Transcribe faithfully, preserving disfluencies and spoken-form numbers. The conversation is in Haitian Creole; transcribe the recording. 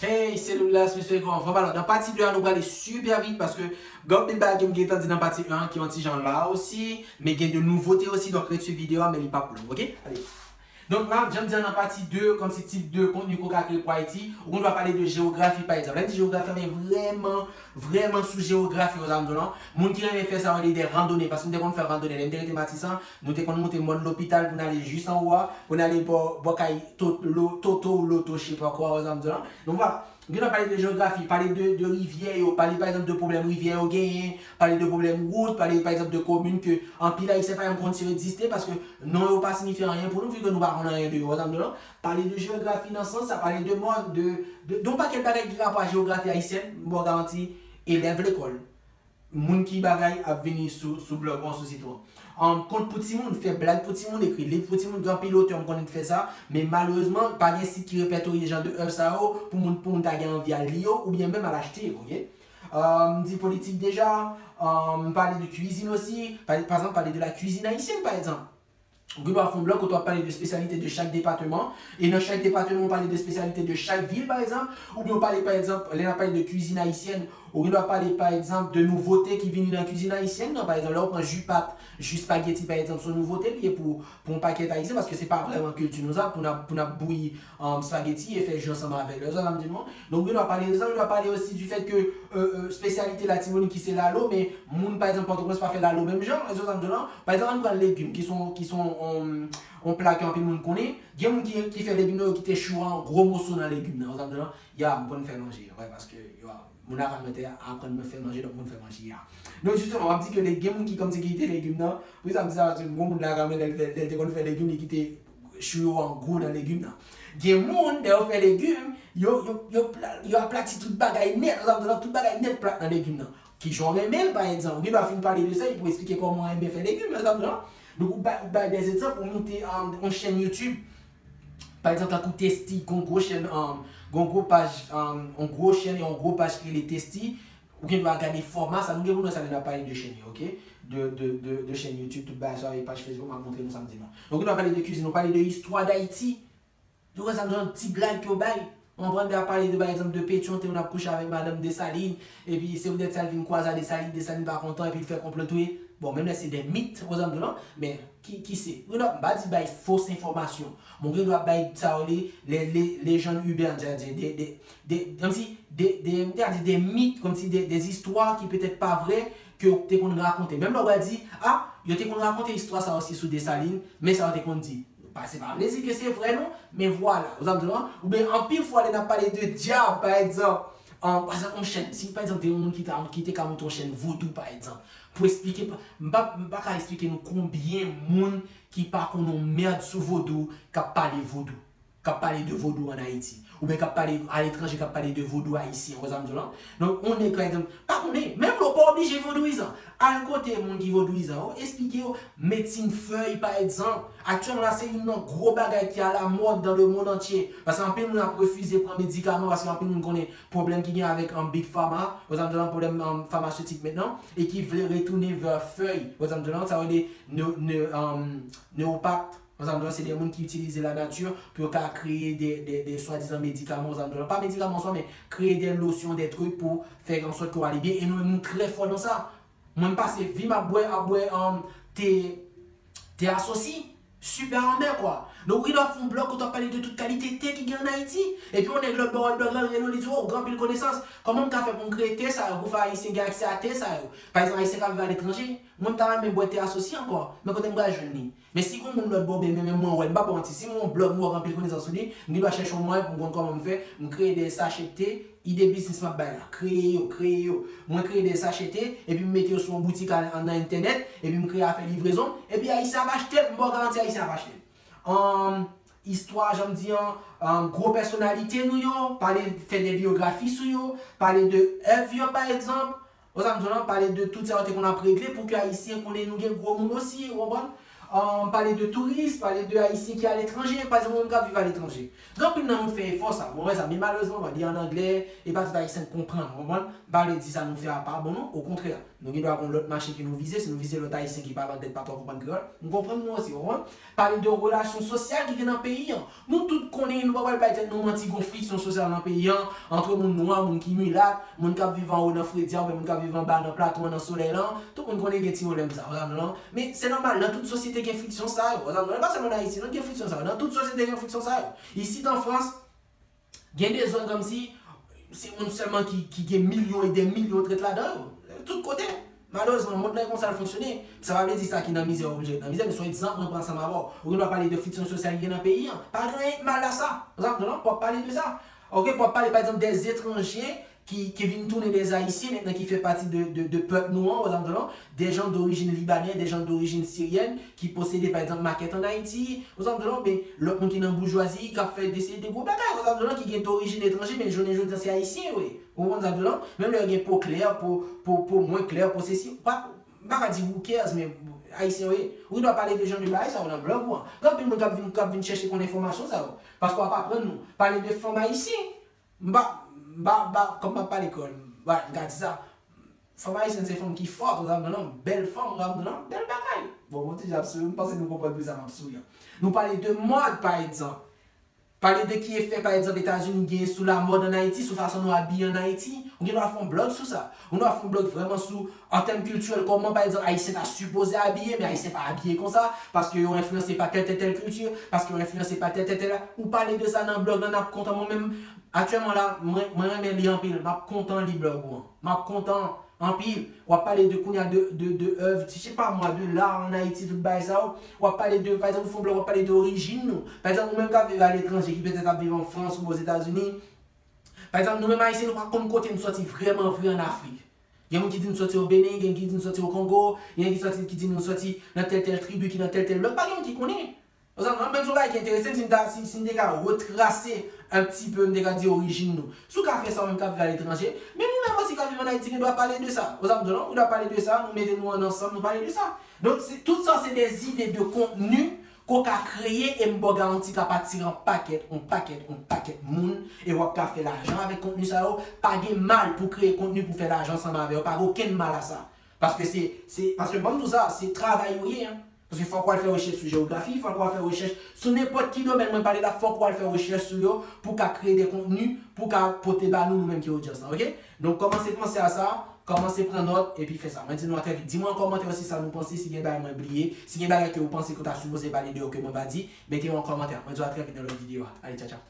Hey, se Douglas, Mister Grand. Anfòm, alò, nan pati de a, nou prale super vit paske gen anpil bagay ke m gentan di nan pati en an ki yon ti jan la osi, men gen de nouvote osi, donk ret swiv videyo a, men li p ap long, oke? Ale. Donk la, jan m di an nan pati de, kòmsi tip de kontni ke w ka kreye pou Ayiti, ou gen dwa pale de jewografi, pa egzanp. Lè m di jewografi, men vrèman, vrèman sou jewografi, ou sa m di w lan. Moun ki renmen fè sa, yo rele de randone, paske m te konn fè randone. Lè m te rete Matisan, nou te konn monte mòn lopital pou n ale jis anwo a, pou n ale bò, bò kay To-, Lo-, Toto ou Loto, je sais pas quoi, ou sa m di w lan. Donk, vwala. Gen dwa pale de jewografi, pale de, de rivyè yo, pale pa egzanp de pwoblèm rivyè yo genyen, pale de pwoblèm wout, pale pa egzanp de komin ke anpil Ayisyen pa menm konn si yo egziste paske non yo pa siyifi anyen pou nou, vi ke nou pa konn anyen de yo, ou sa m di w lan. Pale de jewografi nan sans sa, pale de mòn, de, de, de yon pakèt bagay ki gen rapò a jewografi ayisyèn, m ba w garanti, elèv lekòl. Moun ki bagay ap vini sou, sou blòg ou an, sou sit ou an. Um, kont pou timoun, fè blag pou timoun, ekri liv pou timoun, gen anpil otè m konnen ki fè sa, men malerezman, pa gen sit ki repètorye jan de èv sa yo pou moun, pou moun ta gen anvi al li yo, oubyen menm al achte yo, oke? Um, m di politik deja, um, m pale de kwizin osi, pa, pa egzanp, pale de la cuisine haïtienne, pa egzanp. Ou gen dwa fè yon blòg kote w ap pale de espesyalite de chak depatman, e nan chak depatman, ou pale de espesyalite de chak vil, pa egzanp, oubyen ou pale, pa egzanp, lè n ap pale de kwizin ayisyèn, ou gen dwa pale, pa egzanp, de nouvote ki vini nan kwizin ayisyèn nan, pa egzanp, lè w pran ji pat, ji spageti, pa egzanp, se yon nouvote li ye pou, pou yon pakèt Ayisyen, paske se pa vrèman kilti nou sa, pou n ap, pou n ap bouyi um, spageti e fè ji ansanm avè l. Ou sa m di nou? Donk, nou dwa pale de sa, nou dwa pale osi du fait que, euh, euh, espesyalite Latibonit ki se lalo, men moun, pa egzanp, Pòtoprens pa fè lalo menm jan, ou sa m di w lan? Pa egzanp, ann pran legim, ki se yon, ki se yon, um, yon pla ke anpil moun konnen. Gen moun ki, ki fè legim nan, yo kite chou an gwo moso nan legim nan, ou sa m di w lan? Ya, m konn fè manje, wè, paske, yo, moun lakamyòtè aprann mwen fè manje, donk mwen fè manje, ya. Donk, jisteman, m ap di ke le-, gen moun ki kòmsi ki kite legim nan, poukisa m di sa, paske m gon moun lakamyòtè, lè l fè, lè l te konn fè legim, li kite chou yo an gwo nan legim nan. Gen moun, lè yo fè legim, yo, yo, yo, pla-, yo aplati tout bagay nèt, ou sa m di w lan, tout bagay nèt plat nan legim nan. Kijan w renmen l, pa egzanp. Ou gen dwa fin pale de sa, epi w esplike kòman w renmen fè legim, ou sa m di w lan. Donk, ou bay, ou bay de egzanp, ou moute, um, yon chèn YouTube. Pa egzanp, tankou Testi, gon gwo chèn, um, gon gwo paj, um, yon gwo chèn e yon gwo paj ki rele Testi. Ou gen dwa gade fòma sa, nou gen pou nou sa lè n ap pale de chèn yo, oke? De, de, de, de chèn YouTube, tout bagay sa, e paj Facebook, m ap montre nou sa m di nou. Donk, nou ap pale de kwizin, nou pale de istwa Dayiti. Nou wè sa m di w lan, ti blag ke yo bay. Ou konprann, lè y ap pale de, pa egzanp, de Petyon, te konn ap kouche avèk madanm Desalin, epi se poutèt sa l vin kwaze a Desalin, Desalin pa kontan, epi l fè konplo touye. Bon, menm lè se de mit, ou sa m di w lan, men ki, ki se? Ou non, m pa di bay fos enfòmasyon. Bon, gen dwa bay sa yo le, le, le, lejand iben, sètadi de, de, de, kòmsi de, de, m te ka di de mit, kòmsi de, de zistwa ki petèt pa vrè, ke yo te konn rakonte. Menm lè w pral di, a, yo te konn rakonte istwa sa osi sou Desalin, men sa yo te konn di. Pa, se pa vle di ke se vrè non, men vwala. Ou sa m di w lan? Oubyen anpil fwa lè n ap pale de dyab, pa egzanp, an, pa egzanp, yon chèn, si pa egzanp, te yon moun ki ta, ki te ka monte yon chèn vodou, pa egzanp, pou esplike, pa, m pa, m pa ka esplike nou konbyen moun ki pa konn yon mèd sou vodou, k ap pale vodou, k ap pale de vodou ann Ayiti, oubyen k ap pale aletranje, k ap pale de vodou ayisyen, ou wè sa m di w lan? Donk, yon nèg, pa egzanp, pa konnen, menm lè w pa oblije vodouyizan, al kote moun ki vodouyizan yo, esplike yo, medsin fèy, pa egzanp. Aktyèlman la, se youn nan gwo bagay ki alamòd dans le monde entier. Paske anpil moun ap refize pran medikaman, paske anpil moun konnen pwoblèm ki gen avèk, um, Big Pharma, ou sa m di w lan, pwoblèm, um, famasetik mentnan, e ki vle retounen vè fèy, ou sa m di w lan, sa yo rele ne-, ne-, um, newopat, ou sa m di w lan, se de moun ki itilize lanati pou yo ka kreye de, de, de swadizan medikaman, ou sa m di w lan, pa medikaman an swa, men kreye de losyon, de trik pou fè an sòt ke w ale byen, e nou menm nou trè fò nan sa. Mwen, m pase vi m ap bwè, ap bwè, um, te, te asosi, super amè, kwa. Donk, ou gen dwa fè yon blòg kote w ap pale de tout kalite te ki gen ann Ayiti. Epi, yon nèg lòt bò wè blòg lan, l rele w, li di w, o, ou gen anpil konesans. Kòman m ka fè pou m kreye te sa yo, pou fè Ayisyen gen aksè a te sa yo? Pa egzanp, Ayisyen k ap viv aletranje, mwen, m ta renmen bwè te asosi ankò, men kote m pral jwenn li? Men si gon moun lòt bò, men, men, men mwen wè, m p ap ba w manti, si m wè yon blòg, m wè anpil konesans sou li, m gen dwa chèche yon mwayen pou m konn kòman m fè, m kreye de sachè te, ide biznis m ap bay la, kreye yo, kreye yo. Mwen kreye de sachè te, epi m mete yo sou yon boutik a, nan entènèt, epi m kreye afè livrezon, epi Ayisyen ap achte l, m ba w garanti Ayisyen ap achte l. Ann, istwa, jan m di an, ann, gwo pèsonalite nou yo, pale, fè de biyografi sou yo, pale de èv yo, pa egzanp, Ou sa m di w lan, pale de tout sa yo te konn ap regle pou ke Ayisyen konnen nou gen gwo moun osi, ou konprann? Um, pale de touris, pale de Ayisyen ki aletranje, pa egzanp, moun k ap viv aletranje. Gen anpil nan nou fè efò sa, bon, wè sa, men malerezman, bon, li an anglè, e pa tout Ayisyen k konprann, w konprann? M pa vle di sa nou fè a pa bon, non, okontrè. Nou gen dwa gen lòt mache ke nou vize, si nou vize lòt Ayisyen ki pale an tèt pa twò konprann kreyòl, m konprann nou osi, w konprann? Pale de relasyon sosyal ki gen nan peyi an. Nou tout konnen, nou pa pral bay tèt nou manti, gon friksyon sosyal nan peyi an, antre moun nwa, moun ki milat, moun k ap viv anwo nan fredi a, oubyen moun k ap viv anba nan plato an, nan solèy lan. Tout moun konnen gen ti pwoblèm sa, w konprann, non? Men se nòmal, nan tout sosyete gen friksyon sa yo. W konprann, non? E pa sèlman nan Ayiti, non, gen friksyon sa yo. Nan tout sosyete gen friksyon sa yo. Isit an Frans, gen de zòn kòmsi se moun sèlman ki, ki gen milyon e dè milyon k ret ladan yo. Tout kote. Malerezman, mond lan e konsa l fonksyone. Sa pa vle di sa ki nan mizè oblije ret nan mizè, men se yon egzanp mwen pran ansanm avè w. Ou gen dwa pale de friksyon sosyal ki gen nan peyi an. Pa gen anyen k mal a sa. Ou konprann, non? W ap pale de sa. Ok, w ap pale, pa egzanp, de etranje ki, ki vin tounen de Ayisyen mentnan ki fè pati de, de, de pèp nou an, ou konprann, non? Des gens d'origine libanaise, des gens d'origine syrienne, ki posede, pa egzanp, makèt ann Ayiti, ou konprann, non? Men lòt moun ki nan boujwazi, k ap fè de seri de gwo bagay, ou konprann, non? Ki gen dorijin etranje, men jounen jodi a, se Ayisyen yo ye. Ou konprann sa m di w lan? Menm lè yo gen po klè, po, po, po mwen klè, po sesi, pa, m pa ka di who cares, men Ayisyen yo ye. Ou gen dwa pale de jan de bagay sa yo nan blòg ou an. Gen anpil moun k ap vin, k ap vin chèche konn enfòmasyon sa yo. Paske w ap aprann nou. Pale de fanm ayisyen. M pa, m pa, m pa, kòm m ap pale kreyòl, m pa, m ka di sa. Fanm ayisyen se fanm ki fòt, ou konprann, bèl fanm, ou konprann, bèl bagay. Bon, bon, ti jan ap souri, m panse nou konprann pou sa m ap souri an. Nou pale de mòd, pa egzanp. Pale de ki efè, pa egzanp, Etazini genyen sou lamòd ann Ayiti, sou fason nou abiye ann Ayiti. Ou gen dwa fè yon blòg sou sa. Ou gen dwa fè yon blòg vrèman sou, an tèm kiltirèl, kòman, pa egzanp, Ayisyen ta sipoze abiye, men Ayisyen pa abiye konsa, paske yo enfliyanse pa tèl, tèl, tèl kilti, paske yo enfliyanse pa tèl, tèl, tèl. Ou pale de sa nan blòg lan, n ap kontan. Mwen menm, aktyèlman la, mwen, mwen renmen li anpil. M ap kontan li blòg ou an. M ap kontan anpil. W ap pale de kounye a de, de, de èv, je sais pas moi, de l'art ann Ayiti, tout bagay sa yo. W ap pale de, pa egzanp, ou fè yon blòg, w ap pale de orijin nou. Pa egzanp, ou menm k ap viv aletranje, ki petèt ap viv an Frans ou Ozetazini. Pa egzanp, nou menm Ayisyen, nou pa konn kote n sòti vrèman vre ann Afrik. Gen moun ki di n sòti o Benen, gen ki di n sòti o Kongo, gen ki sòti, ki di nou sòti nan tèl tèl tribi, ki nan tèl tèl lòt. Pa gen moun ki konnen. Ou konprann, menm si yon bagay ki enterese m, si m ta, si, si m te ka retrase un petit peu, m te ka di orijin nou. Si w ka fè sa, ou menm k ap viv aletranje, men nou menm osi k ap viv ann Ayiti, gen dwa pale de sa. Ou konprann, non? Ou dwa pale de sa, nou mete nou ann ansanm, nou pale de sa. Donk, se, tout sa, se de zide de kontni ke w ka kreye, e m ba w garanti k ap atire yon pakèt, yon pakèt, yon pakèt moun, e w ap ka fè lajan avèk kontni sa yo. Pa gen mal pou kreye kontni pou fè lajan ansanm avè yo, pa gen okenn mal a sa. Paske se, se, paske ban m di w sa, se travay yo ye, en. Paske fòk w al fè rechèch sou jewografi, fòk w al fè rechèch sou nenpòt ki domèn mwen pale la, fòk w al fè rechèch sou yo pou w ka kreye de kontni, pou w ka pote ba nou, nou menm ki odyans lan, ok? Donk, kòmanse panse a sa, kòmanse pran nòt, epi fè sa. Mwen di nou a trè vit. Di mwen an kòmantè si sa nou panse, si gen bagay mwen bliye, si gen bagay ke ou panse ke w ta sipoze pale de yo ke mwen pa di, mete yo an kòmantè. Mwen di w a trè vit nan lòt videyo a. Ale, tchaw, tchaw.